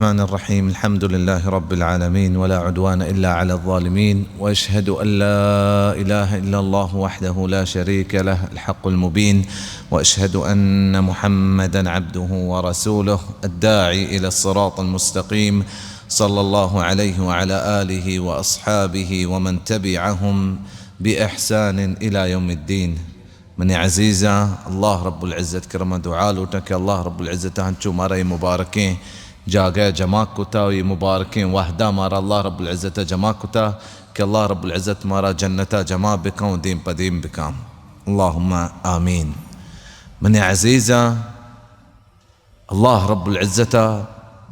الرحمن الرحيم. الحمد لله رب العالمين، ولا عدوان إلا على الظالمين، وأشهد أن لا إله إلا الله وحده لا شريك له الحق المبين، وأشهد أن محمدا عبده ورسوله الداعي إلى الصراط المستقيم، صلى الله عليه وعلى آله وأصحابه ومن تبعهم بإحسان إلى يوم الدين. منی عزیزاں، اللہ رب العزت کرم ءَ دعا لوٹاں کہ اللہ رب العزت ءَ ہنچو مارا اے مبارکیں جاگہ ءَ جمع کتا و اے مبارکیں وہد ءَ مارا اللہ رب العزت ءَ جمع کتا کہ اللہ رب العزت مارا جنت ءَ جمع بکاں و دیم پہ دیم بکاں۔ اللہم آمین۔ منی عزیزاں، اللہ رب العزت ءَ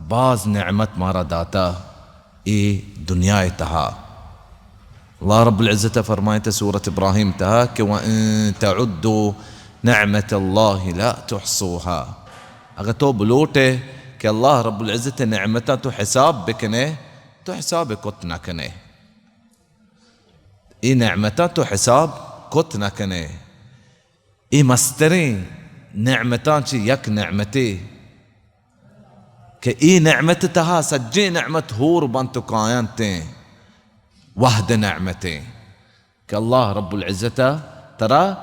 باز نعمت مارا داتا اے دنیا ءِ تہا۔ اللہ رب العزت ءَ فرمائتا سورۃ ابراہیم تہا کہ وَإِن تَعُدُّوا نِعْمَتَ اللَّهِ لَا تُحْصُوهَا۔ اگر تو بلوٹے کہ اللہ رب العزت ءِ نعمتاں تو حساب بکنے، تو حساب کت نہ کنے۔ اے نعمتاں تو حساب کت نہ کنے۔ اے مستریں نعمتاں چہ یک نعمتے کہ اے نعمت تہا سجیں نعمت ہور بنت و کاینتیں، وہد نعمتیں کہ اللہ رب العزت ءَ ترا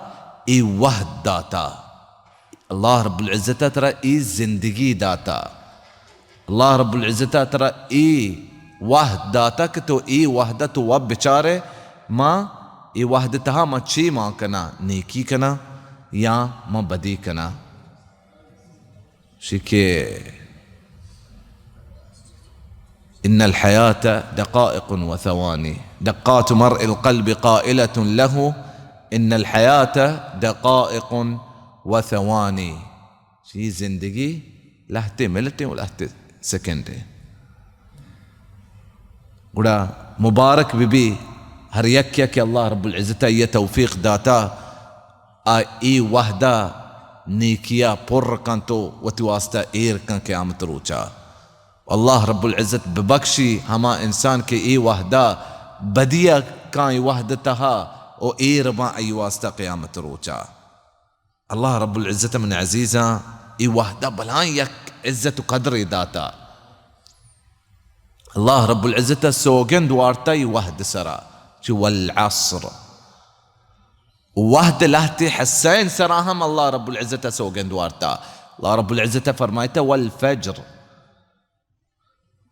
اے وہد داتا، اللہ رب العزت ءَ ترا اے زندگی داتا۔ اللہ رب العزت ءَ ترا اے وہد داتا کہ تو اے وہد ءَ تو وت بچارے، ما اے وہد ءِ تہا ما چی ما کناں، نیکی کناں یا ما بدی کناں۔ شی کہ ان الحیات دقائق و ثوانی، دقات مرء القلب قائلة له ان الحیات دقائق و ثوانی۔ شی زندگی لہتے منٹیں و لہتے سیکنڈیں۔ گڑا مبارک بہ بی ہر یکے کہ اللہ رب العزت ءَ اے توفیق داتا، آ اے وہد ءَ نیکی ءَ پر کنت و وتی واسطہ ایر کن قیامت روچا۔ اللہ رب العزت ببخشی ہما انسان کہ اے وہد ءَ بدی ءَ کاں اے وہد ءِ تہا و ایر باں اے واسطہ قیامت روچا۔ اللہ رب العزت ءَ من عزیزاں اے وہد ءَ بلائیں یک عزت و قدرے داتا۔ اللہ رب العزت ءَ سوگند وارتا اے وہد ءِ سرا، چہ والعصر۔ وہد ءِ لہتے حصہ ءِ سرا ہم اللہ رب العزت ءَ سوگند وارتا۔ اللہ رب العزت ءَ فرمائتا والفجر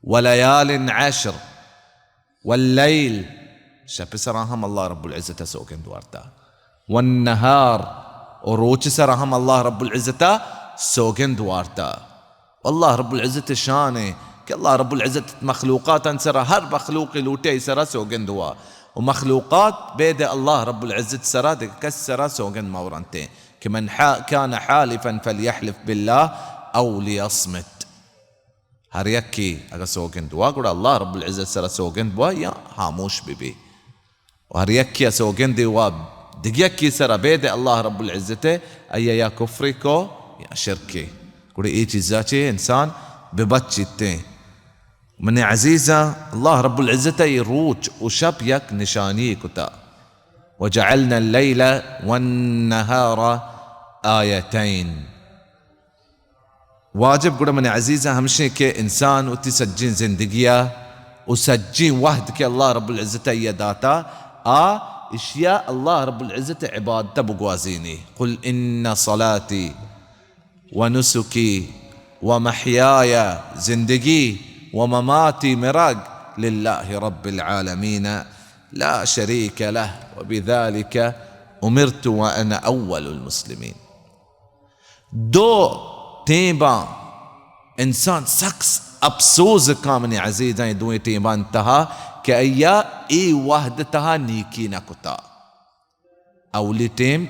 وليال عشر والليل، شپ ءِ سرا ہم اللہ رب العزت ءَ سوگند وارتا، والنهار، و روچ ءِ سرا ہم اللہ رب العزت ءَ سوگند وارتا۔ اللہ رب العزت ءِ شان ایں کہ اللہ رب العزت مخلوقاتانی سرا، ہر مخلوقے لوٹے آئی سرا سوگند وا، و مخلوقات بید اللہ رب العزت ءِ سرا دگہ کس سرا سوگند مہ ورنتیں کہ من حا-، كان حالفا فليحلف بالله أو ليصمت۔ ہر یکے اگاں سوگند وا، گڑا اللہ رب العزت ءِ سرا سوگند وا یا ہاموش بہ بی۔ و ہر یکے ءَ سوگندے وا دگہ یکے سرا بید اللہ رب العزت ءَ، آئی ءَ یا کفرے کو یا شرکے۔ گڑا اے چیزا چہ انسان بہ بچیتیں۔ منی عزیزاں، اللہ رب العزت ءَ اے روچ و شپ یک نشانی کتا۔ وجعلنا الليل والنهار آيتين۔ واجب گڑا منی عزیزاں ہمشیں کہ انسان وتی سجیں زندگی ءَ و سجیں وہد کہ اللہ رب العزت ءَ آئی ءَ داتا، آ اشی ءَ اللہ رب العزت ءِ عبادت ءَ بگوازینی۔ قل إن صلاتي ونسكي ومحياي، زندگی، ومماتي، مرگ، لله رب العالمين لا شريك له وبذلك أمرت وأنا أول المسلمين۔ دو ٹیمباں انسان سک اپسوز کاں منی عزیزاں، اے دوئیں ٹیمباں تہا کہ آئی ءَ اے وہد تہا نیکی نہ کتا۔ اولی ٹیم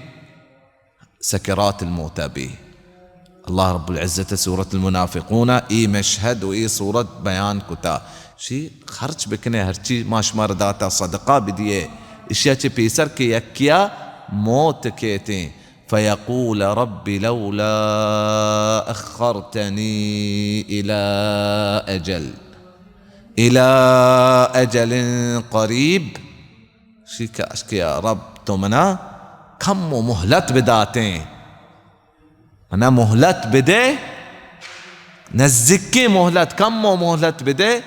سکرات الموت بی۔ اللہ رب العزت ءَ سورۃ المنافقون ءَ اے مشہد و اے سورت بیان کتا۔ شی خرچ بکنے، ہرچی ما شمارا داتا صدقہ بدیے۔ اشیا چہ پیسر کہ یکیا موت کیتیں، فیقول رب لولا اخرتنی الی اجل، الی اجل قریب۔ شی کاش کہ یا رب تو منا کمو مہلت بداتیں، منا مہلت بدے، نزیکیں مہلت، کمو مہلت بدے،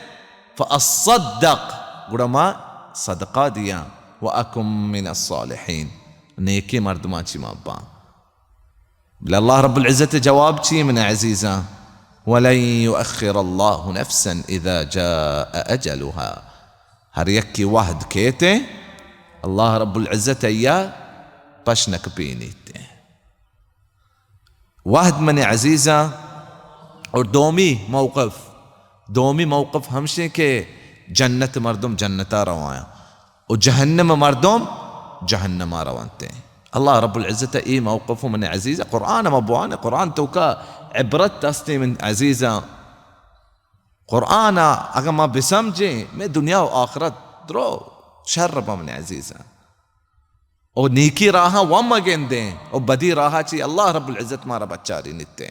فاصدق، گڑا ما صدقہ دیاں، واکن من الصالحین، نیکیں مردماں چی ما باں۔ بلے اللہ رب العزت ءِ جواب چی من عزیزاں؟ ولن یؤخر اللہ نفسا اذا جاء اجلها۔ ہر یکے وہد کیت، اللہ رب العزت آئی ءَ پش نہ کپینیت۔ وہد من عزیزاں۔ اور دومی موقف، دومی موقف ہمشیں کہ جنت مردم جنتا روایاں و جہنم مردم جہنما رونتیں۔ اللہ رب العزت ءِ اے موقف من عزیزاں۔ قرآن ما بوان، قرآن توکا عبرت استیں من عزیزاں۔ قرآن ءَ اگاں ما بسمجھیں، مئے دنیا و آخرت درو شر بہ من عزیزاں۔ او نیکی راہاں وام گندیں، او بدی راہا چی اللہ رب العزت مارا بچارینیت۔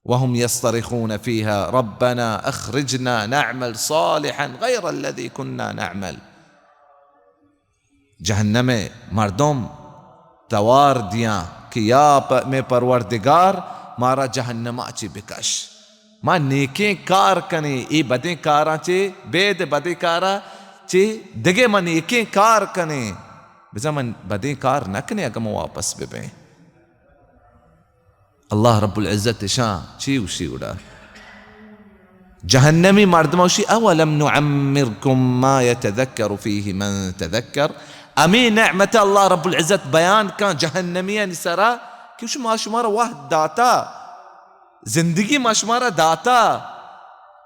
وهم يصطرخون فيها ربنا أخرجنا نعمل صالحا غير الذي كنا نعمل۔ جہنم ءِ مردم توار دیاں کہ یا پ-، مئے پروردگار، مارا جہنم ءَ چی بکش۔ ما نیکیں کار کنیں، اے بدیں کاراں چی بید، بدیں کارا چی دگہ ما نیکیں کار کنیں۔ بزاں ما بدیں کار نہ کنیں، اگاں ما واپس ببیں۔ اللہ رب العزت اشاں چی گوشی گڑا؟ جہنمی مردم گوشی، اولم نعمرکم ما یتذکر فیہ من تذکر۔ ہمے نعمت اللہ رب العزت بیان کن جہنمیانی سرا کہ شما، شمارا وہد داتا، زندگی ما شمارا داتا،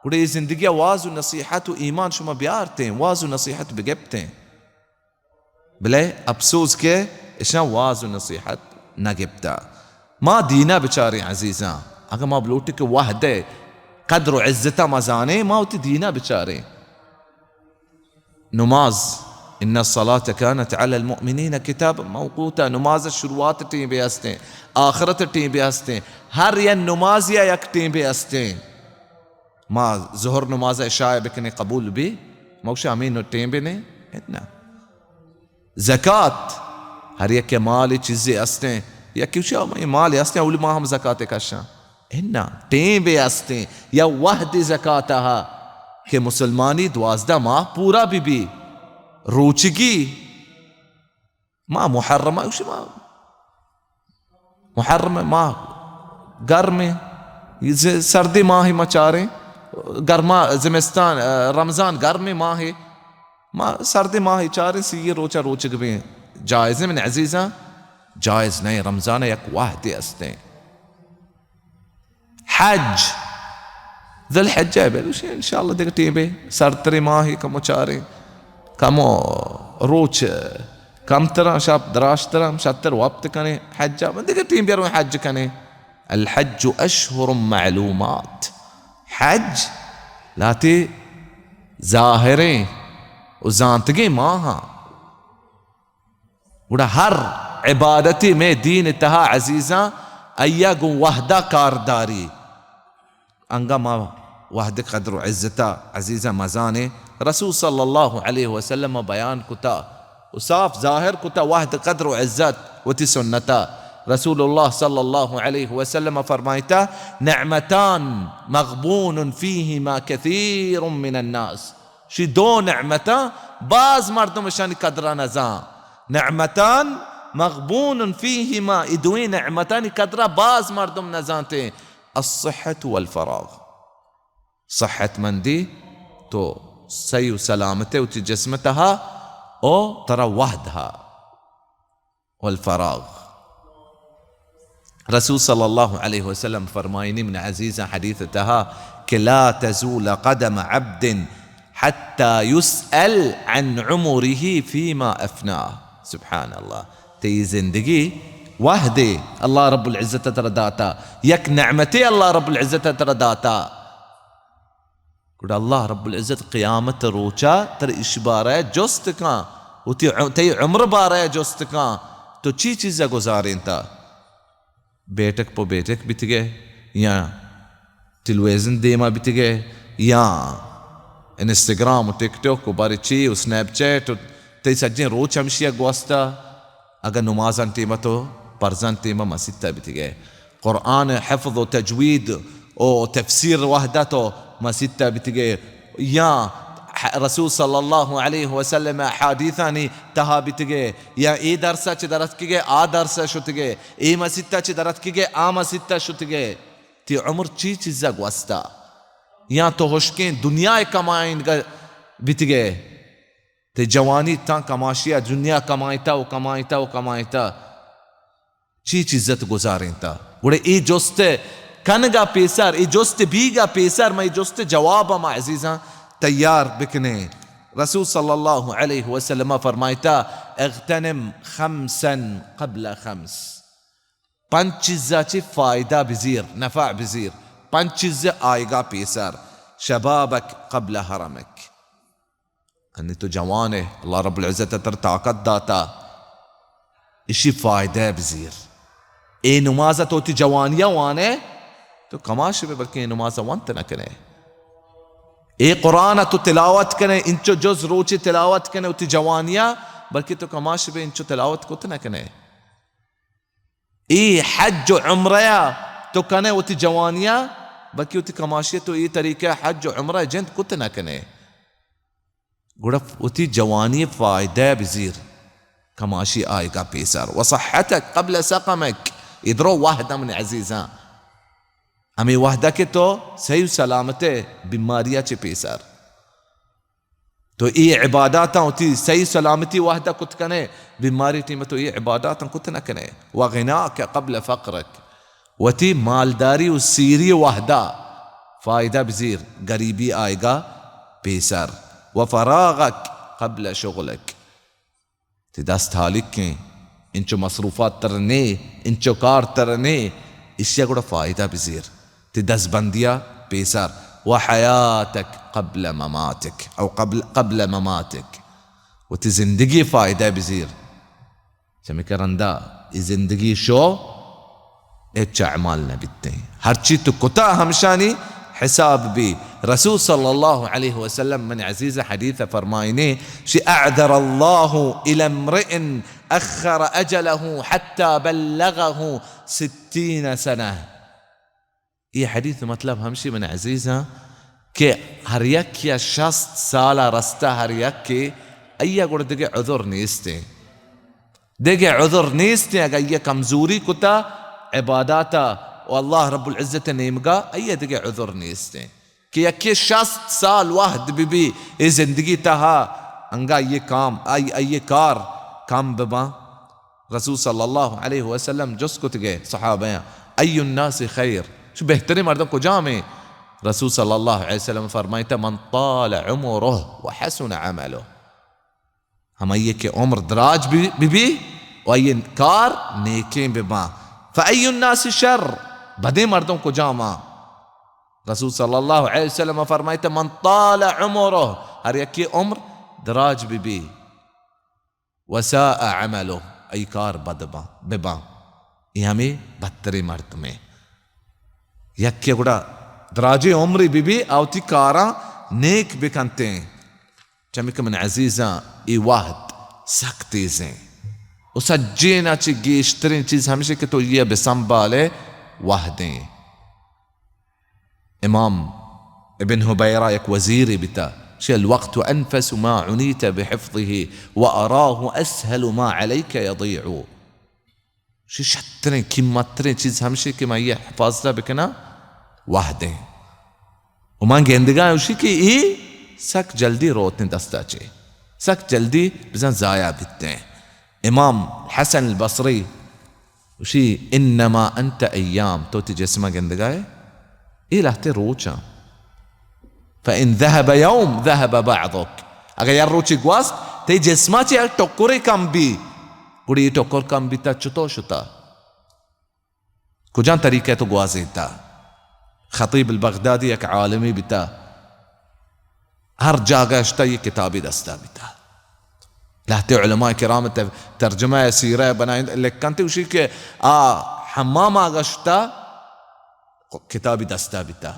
گڑا اے زندگی واز و نصیحت و ایمان شما بیارتیں، واز و نصیحت بگپتیں۔ بلے اپسوز کہ اشاں واز و نصیحت نہ گپتا۔ ما دینا بچاریں عزیزاں، اگاں ما بلوٹیں کہ وہد ءِ قدر و عزتا ما زانیں، ما وتی دینا بچاریں۔ نماز، ان الصلاة كانت على المؤمنين كتابا موقوتا، نماز شروعات ٹیمبے ہستیں، آخرت ٹیمبے ہستیں، ہر یک نمازیا یک ٹیمبے ہستیں۔ ما ظہر نماز عشاء بکنیں قبول بی؟ ما گوشیں ہمے نو ٹیم بی نے؟ اناں۔ زکات، ہر یک مال چیزے استیں، یکے گوشی، آ، منی مال استیں، اولی ما ہم زکات کشاں۔ اناں، ٹیم بی استیں، یا وہدی زکات ہا کہ مسلمانی دوازدہ ماہ پورا بی بی، روچگی، ما محرم ءَ گوشی، ما محرم ءَ، ما گرم ایں، ز-، سردی ماہ ما چاریں، گرما زمستان، رمضان گرم ماہ، ما سردی ماہ چاریں، سی روچا روچگ بیں، جائز ایں من عزیزاں؟ جائز نہ ایں، رمضان یک وہدے استیں۔ حج، ذوالحجہ ءَ بل، گوشی انشاءاللہ دگہ ٹیمے، سرتریں ماہے، کمو چاریں، کمو روچ کمتراں، شپ دراشتراں، شتر وپت کنیں حج ءَ، دگہ ٹیم بیا رویں حج کنیں۔ الحج اشہر معلومات، حج لہتے ظاہریں و زانتگیں ماہاں۔ گڑا ہر عبادتے مئے دین ءِ تہا عزیزاں، آئی ءَ گوں وہد ءَ کارداری۔ انگا ما وہد ءِ قدر و عزت ءَ عزیزاں مزانیں۔ رسول صلی اللہ علیہ وسلم ءَ بیان کتا و صاف ظاہر کتا وہد ءِ قدر و عزت وتی سنت ءَ۔ رسول اللہ صلی اللہ علیہ وسلم ءَ فرمائتا، نعمتان مغبون فیہما کثیر من الناس۔ شی دو نعمتاں باز مردم اشانی قدرا نزان۔ نعمتان مغبون فیہما، ای دوئیں نعمتانی قدرا باز مردم نزانتے۔ الصحة والفراغ، صحت مندی، تو صحیح و سلامت ئے وتی جسم تہا، او ترا وہد ہا۔ والفراغ۔ رسول صلی اللہ علیہ وسلم فرمائنی من عزیزاں حدیث تہا کہ لا تزول قدم عبد حتی یسأل عن عمره فیما افناه۔ سبحان اللہ۔ تئی زندگی وہدے اللہ رب العزت ترا داتا، یک نعمتے اللہ رب العزت ترا داتا۔ گڑا اللہ رب العزت قیامت روچا ترا ایشی بارہ جست کاں، وتی ع-، تئی عمر بارہ جست کاں، تو چی چیزا گزارینتا؟ بیٹک پہ بیٹک بیتگے، یا تلویزن دیما بیتگے، یا انسٹاگرام و ٹک ٹاک و بارے چی و سنیپ چیٹ و تئی سجیں روچ ہمشیا گوستا۔ اگاں نمازان ٹیما تو پرزان ٹیما مسیتا بیتگے، قرآن حفظ و تجوید او تفسیر وہدا تو مسیت ء بیتگے، یا رسول صلی اللہ علیہ وسلم ء احادیثانی تہا بیتگے، یا اے درس ء چہ درتکگے آ درس ء شتگے، اے مسیت ء چہ درتکگے آ مسیت ء شتگے، تی عمر چی چیز ء گوستا؟ یا تو ہشکیں دنیا ء کمائینگ ء بیتگے؟ تئی جوانی تاں کماشی ء دنیا کمائینتا و کمائینتا و کمائینتا، چی چیز ات گزارینتا؟ گڑا اے جست ء کنگ ء پیسر، اے جست بیگ ء پیسر، ما اے جست ء جواب ء ما عزیزاں تیار بکنیں۔ رسول صلی اللہ علیہ وسلم ء فرمائتا، اغتنم خمسا قبل خمس۔ پنچ چیزا چی فائدہ بزیر، نفع بزیر۔ پنچ چیز آئیگا پیسر، شبابک قبل حرمک۔ انی تو جوان ئے، اللہ رب العزت ء تر طاقت داتا، اشی فائدہ بزیر۔ اے نماز ء تو وتی جوانی ء وان ئے، تو کماش بے، بلکہ اے نماز ء ونت نہ کنے۔ اے قرآن ء تو تلاوت کنے، انچو جز روچے تلاوت کنے وتی جوانی ء، بلکہ تو کماش بے انچو تلاوت کت نہ کنے۔ اے حج و عمرہ ء تو کنے وتی جوانی ء، بلکہ وتی کماشی ء تو اے طریقہ حج و عمرہ جند کت نہ کنے۔ گڑا وتی جوانی فائدہ بزیر، کماشی آئیگا پیسر۔ وصحتک قبل سقمک، ادرو وہد من عزیزاں، ہمیں وہدہ کہ تو صحیح و سلامت بیماریا چے پیسر۔ تو اے عباداتاں وتی صحیح سلامتی وہدہ کت کنے، بیماری ٹیم تو اے عباداتاں کت نہ کنے۔ وغناک قبل فقرک، وتی مالداری و سیری وہدہ فائدہ بزیر، غریبی آئیگا پیسر۔ وفراغک قبل شغلک، تی دست ہالیکیں، انچو مصروفات تر نے، انچو کار تر نے، اشیا گڑا فائدہ بزیر۔ تی دزبندیا پیسر۔ وحیاتک قبل مماتک، او قبل، قبل مماتک، وتی زندگی فائدہ بزیر۔ چمیکہ رندا ای زندگی شو، ہچ اعمال نہ بیتیں۔ ہرچی تو کتا ہمشانی حساب بی۔ رسول صلی اللہ علیہ وسلم من عزیز حدیث فرمائنے، شی اعذر اللہ الی امرئ اخر اجلہ حتی بلغہ ستین سنہ۔ اے حدیث مطلب ہمشی من عزیزاں کہ ہر یکیا شست سالا رستہ ہر یکے، ایا گڑا دگہ عذر نیستیں۔ دگہ عذر نیستیں، اگہ آئی ء کمزوری کتا عباداتا و اللہ رب العزت ء نیمگا، آئی ء دگہ عذر نیستیں کہ یکے شست سال وہد بہ بی اے زندگی تہا، انگا آئی ء کام، آئی، آئی ء کار کم بہ باں۔ رسول صلی اللہ علیہ وسلم جست کتگے صحابیاں، ای الناس خیر، چو بہترین مردم کجامیں؟ رسول صلی اللہ علیہ وسلم فرمائتا، من طال عمره وحسن عمله، ہمائی کہ عمر دراج بہ بی، بہ بی و آئی کار نیکیں بہ باں۔ فای الناس شر، بدیں مردم کجاماں؟ رسول صلی اللہ علیہ وسلم فرمائتا، من طال عمره، ہر یکے عمر دراج بہ بی، وساء عمله، آئی کار بد باں، بہ باں۔ اے ہمے بدتریں مردمے۔ یکے گڑا دراجیں عمرے بہ بی، آ وتی کاراں نیک بکنتیں۔ چمیکہ من عزیزاں، اے وہد سک تیزیں و سجینا چہ گیشتریں چیز ہمشی کہ تو یہ بہ سنبھالے وہدیں۔ امام ابن حبیرہ یک وزیرے بیتا، شی الوقت انفس ما عنیت بحفظه و اراه اسهل ما علیک یضیع۔ شی شتریں، قیمتریں چیز ہمشی کہ من یہ حفاظت بکناں، وہدیں۔ و من گندگاں اوشی کہ اے سک جلدی روتیں دستا چے، سک جلدی بزن ضائع بیتیں۔ امام حسن البصری گوشی، انما انت ایام، تو تی جسم ء گندگا ئے، اے لہتے روچاں۔ فان ذهب یوم ذهب بعضک، اگہ یک روچے گوست، تئی جسم ء چہ یک ٹکرے کم بی، گڑی اے ٹکر کم بیتا، چتو شتا؟ کجام طریقہ تو گوازینتا؟ خطیب البغدادی یک عالمی بیتا، ہر جاگہ اشتا یہ کتابی دستا بیتا۔ لہتے علماء کرام تر-، ترجمہ سیرہ بنائیں لکھنتے، گوشی کہ آ حمام آگا شتا کتابی دستا بیتا،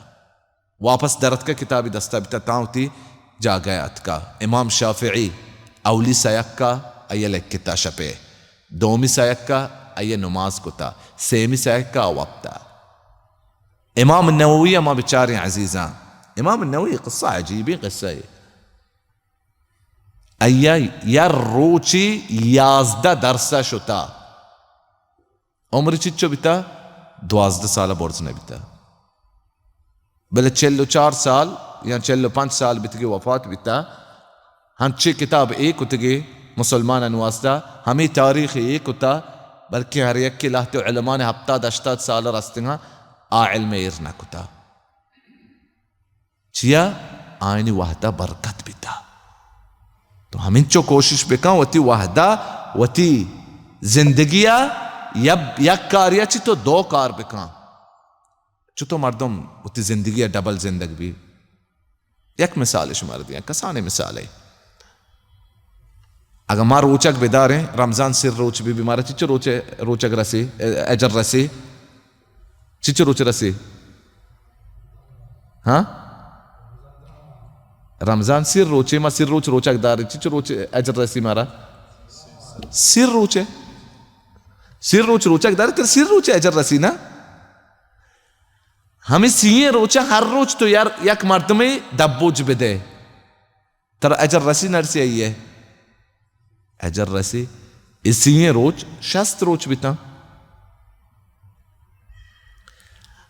واپس درتکا کتابی دستا بیتا، تاں وتی جاگہ اتکا۔ امام شافعی اولی سیکا آئی لکھتا شپے، دومی سیکا آئی نماز کتا، سیمی سیکا وپتا۔ امام نووی ءَ ما بچاریں عزیزاں، امام نووی قصہ عجیبیں قصہ ئے۔ آئی ءَ یک روچے یازدہ درس ءَ شتا۔ عمر چچو بیتا؟ دوازدہ سال ءَ برز نہ بیتا۔ بلے چل و چار سال یا چل و پنچ سال بیتگی وفات بیتا۔ ہنچیں کتاب ایر کتگی مسلمانانی واسطہ، ہمے تاریخ ایر کتا، بلکیں ہر یکے لہتے علماء ہپتاد ہشتاد سال رستگاں، آ علم ایر نہ کتا۔ چیا؟ آیانی وہدا برکت بیتا۔ تو ہمینچو کوشش بکن، وتی وہدا، وتی زندگیا یک، یک کاریا چی تو دو کار بکن۔ چو تو مردم وتی زندگیا ڈبل زندگ بی۔ یک مثال شمارا دیاں، کسانیں مثالے۔ اگاں ما روچگ بداریں، رمضان سی روچ بی، بی مارا چچو روچ، روچگ رسی، اجر رسی؟ چچو روچ رسی؟ ہاں؟ رمضان سی روچے، ما سی روچ روچگ داریں، چچو روچ اجر رسی مارا؟ سی روچے۔ سی روچ روچگ داریں، ترا سی روچ اجر رسی نا؟ ہمے سیئیں روچ ءَ ہر روچ تو یار یک مردمے دہ بوج بدے، ترا اجر رسی نرسی؟ آئی ءَ اجر رسی۔ اے سیئیں روچ شست روچ بیتاں۔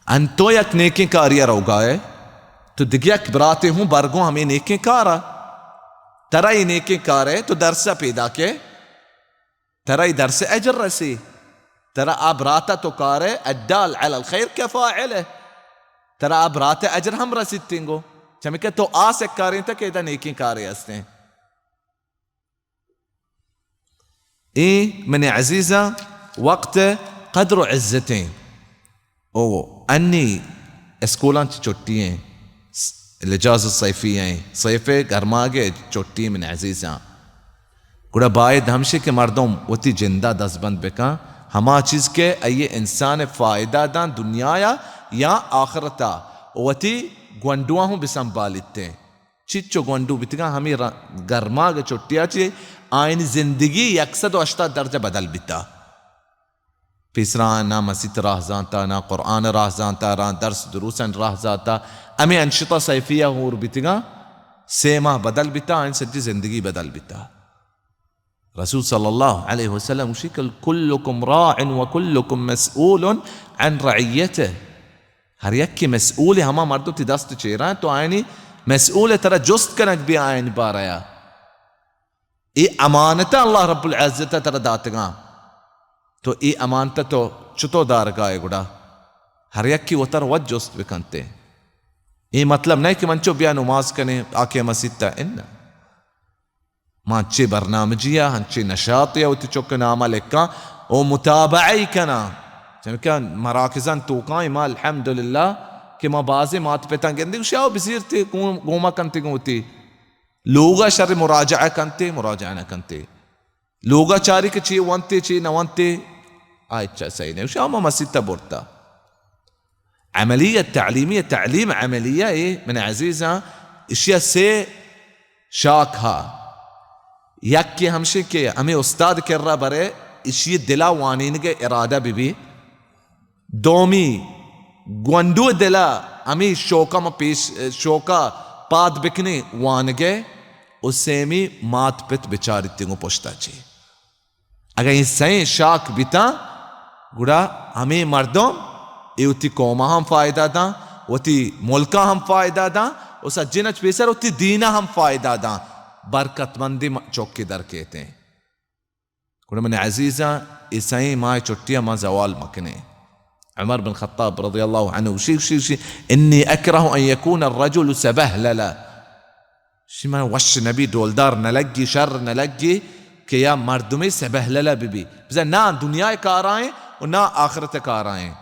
انت تو یک نیکیں کارے ءَ روگا ئے، تو دگہ یک براتے ہوں برگوں ہمے نیکیں کار ءَ۔ ترا اے نیکیں کار ءَ تو درس ءَ پیداک ئے۔ ترا اے درس ءِ اجر رسی، ترا آ برات ءَ تو کار ئے، الدال علی الخیر کفاعلہ، ترا آ برات ءِ اجر ہم رسیت تنگو، چمیکہ تو آ سکارینتہ کہ ادا نیکیں کارے ہستیں۔ اے منی عزیزاں، وقت ءِ قدر و عزتیں۔ او انی اسکولاں چہ چھٹی ایں، س-، الاجازہ الصیفیہ ایں، صیف ءِ گرماگ ءِ چھٹی ایں منی عزیزاں۔ گڑا باید ہمشی کہ مردم وتی جندا دزبند بکن، ہما چیز کہ آئی انسان ءِ فائدہ داں دنیا ءَ یا آخرت ءَ، وتی گونڈواں ہوں بسنبالیت ایں۔ چچو گونڈو بیتگاں، ہمے ر-، گرماگ ءِ چھٹی ءَ چہ آیانی زندگی یک سد و ہشتاد درجہ بدل بیتا۔ پیسرا آیاں نہ مسیت ءِ راہ زانتا، نہ قرآن ءِ راہ زانتا، نہ درس دروسانی راہ زانتا۔ ہمے انشطہ صیفیہ ہور بیتگاں، سے ماہ بدل بیتا، آیانی سجی زندگی بدل بیتا۔ رسول صلی اللہ علیہ وسلم گوشی کہ کلکم راع و کلکم مسئول عن رعیتہ۔ ہر یکے مسئول، ہما مردم تئی دست چیرا انت، تو آیانی مسئول ئے، ترا جست کنگ بی آیانی بارہ ءَ۔ اے امانت اللہ رب العزت ءَ ترا داتگاں، تو اے امانت ءَ تو چتو دارگا ئے؟ گڑا ہر یکے وترا وت جست بکنت۔ اے مطلب نہ کہ من چو بیا نماز کنیں آ کہ مسیت ءَ، اناں۔ ما انچیں برنامجی ءَ، انچیں نشاتے ءَ وتی چک ءِ نام ءَ لکھاں و متابعہ ئی کناں۔ چمیکہ مراکزانی توکا ایں ما الحمدللہ کہ ما بازیں مات پتاں گندیں، گوشی آؤ بزیرتے گوما کنتے گوں وتی۔ لوگا شر مراجعہ کنتے، مراجعہ نہ کنتے۔ لوگا چاری کہ چی ونتے، چی نہ ونتے، آ ہچا صحیح نہ۔ گوشی آؤ ما مسیت ءَ برتا۔ عملیہ تعلیمیہ، تعلیم عملیہ اے، من عزیزاں، اشیا سے شاک ہا۔ یکے ہمشی کہ ہمے استاد کرا برے، اشی دلا وانینگ ءِ ارادہ بہ بی۔ دومی، گونڈو دلا ہمے شوقا ما پیش، شوقا پاد بکنیں وانگ ءِ، و سیمی مات پت بچاریت گوں پشتا چے۔ اگاں اے سئیں شاک بیتاں، گڑا ہمے مردم اے وتی قوم ءَ ہم فائدہ داں، وتی ملک ءَ ہم فائدہ داں، و سجین ءَ چہ پیسر وتی دین ءَ ہم فائدہ داں، برکت مندیں م-، چکے در کیتیں۔ گڑا من عزیزاں، اے سئیں ماہ چھٹی ءَ ما زوال مکنیں۔ عمر بن خطاب رضی اللہ عنہ گوشی، گوشی، گوشی، انی اکرہ ان یکون الرجل سبہللا۔ شی من وش نبی، ڈولدار نہ لگی، شر نہ لگی کہ یا مردمے سبہللا بہ بی۔ بزاں نہ دنیا ءِ کارا ایں و نہ آخرت ءِ کارا ایں۔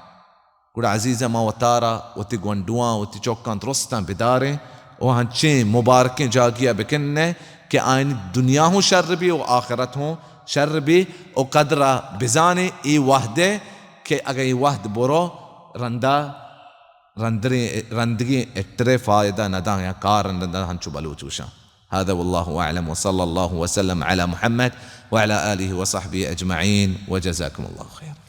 گڑا عزیزاں، ما وتارا، وتی گونڈواں، وتی چکاں درستاں بداریں و ہنچیں مبارکیں جاگہے ءَ بکنیں کہ آیانی دنیا ہوں شر بی و آخرت ہوں شر بی و قدر ءَ بزانیں اے وہد ءِ کہ اگاں اے وہد برو رندا رندریں، رندگیں اٹرے فائدہ نہ داں یا کار نہ داں، ہنچو بلوچ گوشاں۔ هذا والله أعلم وصلى الله وسلم على محمد وعلى آله وصحبه أجمعين وجزاكم الله خيرا۔